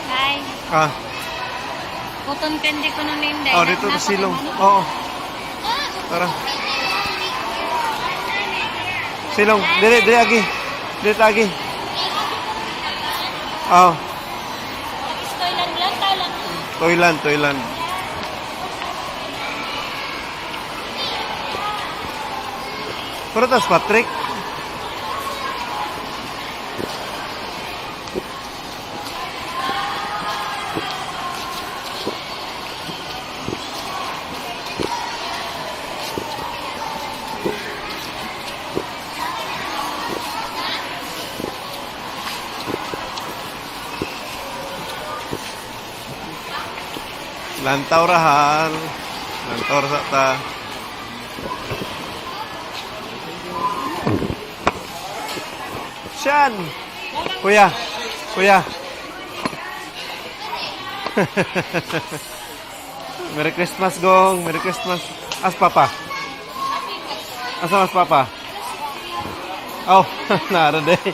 Hi. Ah, Cotton candy ko nun ninday. Oh, dito sa silong. Oo. Tara. Silong, dire, dire agi. Dire agi. Oh, Toyland lang, talang. Toyland, Toyland. Pero tas Patrick. Lantaw rahan. Lantaw ra sa ta. Shan! Kuya! Kuya! Merry Christmas, Gong! Merry Christmas! As Papa! Asa mas Papa? Oh, nara day.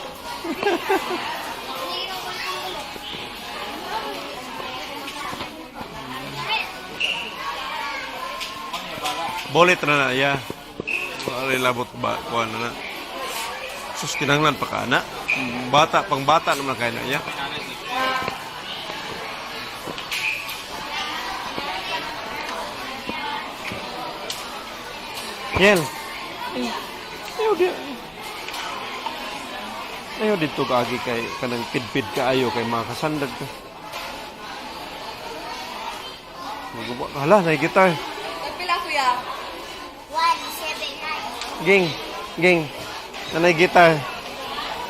Bolit na na, ya. Wala labot ba, kuha na na. Sus, kinanglan pa ka na. Bata, pang bata naman kaya na, ya. Yel. Ayaw di. Ayaw dito kaagi kay kanang pidpid kaayo kay mga kasandag ka. Maguba. Hala, na gitar. Pila, kuya? 1, 7, 9. Ging, ging. Nanay gitar.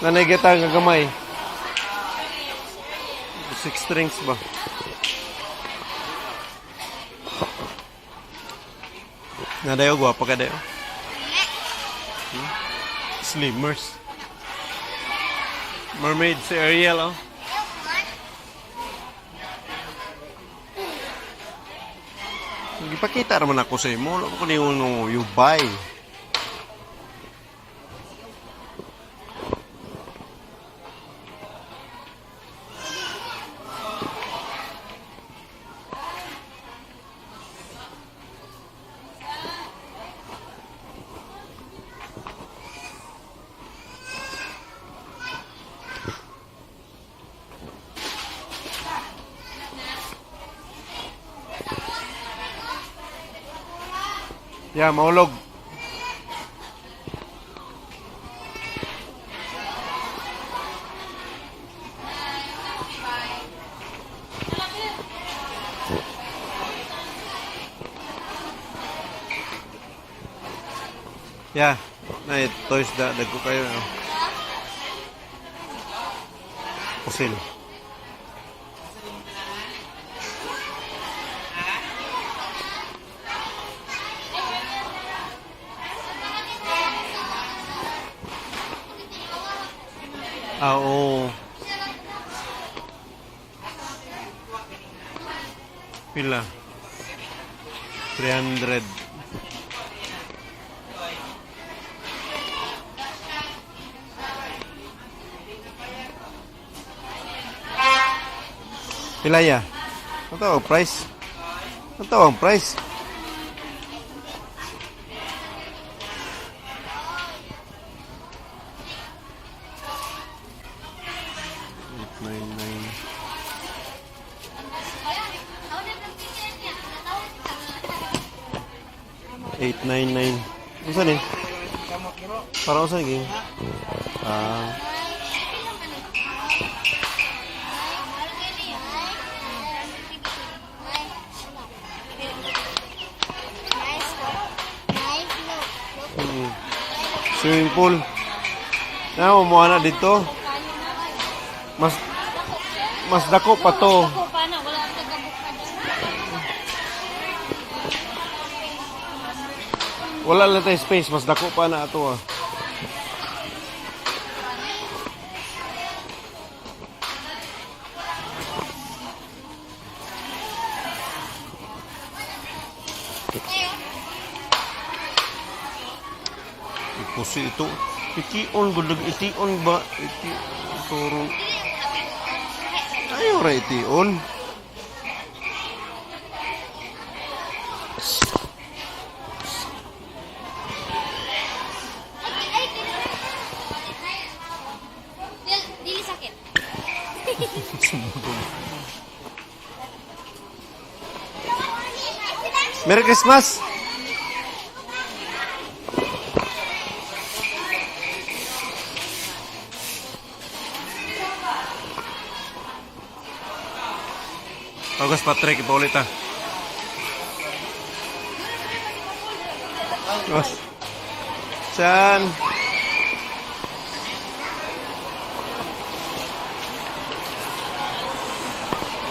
Nanay gitar nga gamay. Six strings ba? Nadayo, gwapa ka dayo. Slimmers. Mermaid si Ariel, oh. Gipakita naman ako sa imo. Wala ko niyo you buy. Yeah, maulog. Yeah, na toys da dagko kayo. Oh. Pusil. Ah, oo. Pila? 300. Pila ya? Ano ang price? Ano ang price? 899. 899. Unsa ni? Para unsa ni? Ah. Swimming pool. Na mo na dito. Mas mas dako pa to. Ako pa na, wala akong nagabok pa dyan. Wala lang tayo space, mas dako pa na ato ah. Ikusi ito. Tion, gudag tion ba? Iti, turo. Ayaw ra tion. Dili sakit. Merry Christmas! August Patrick, ipaulit ah. August. Chan!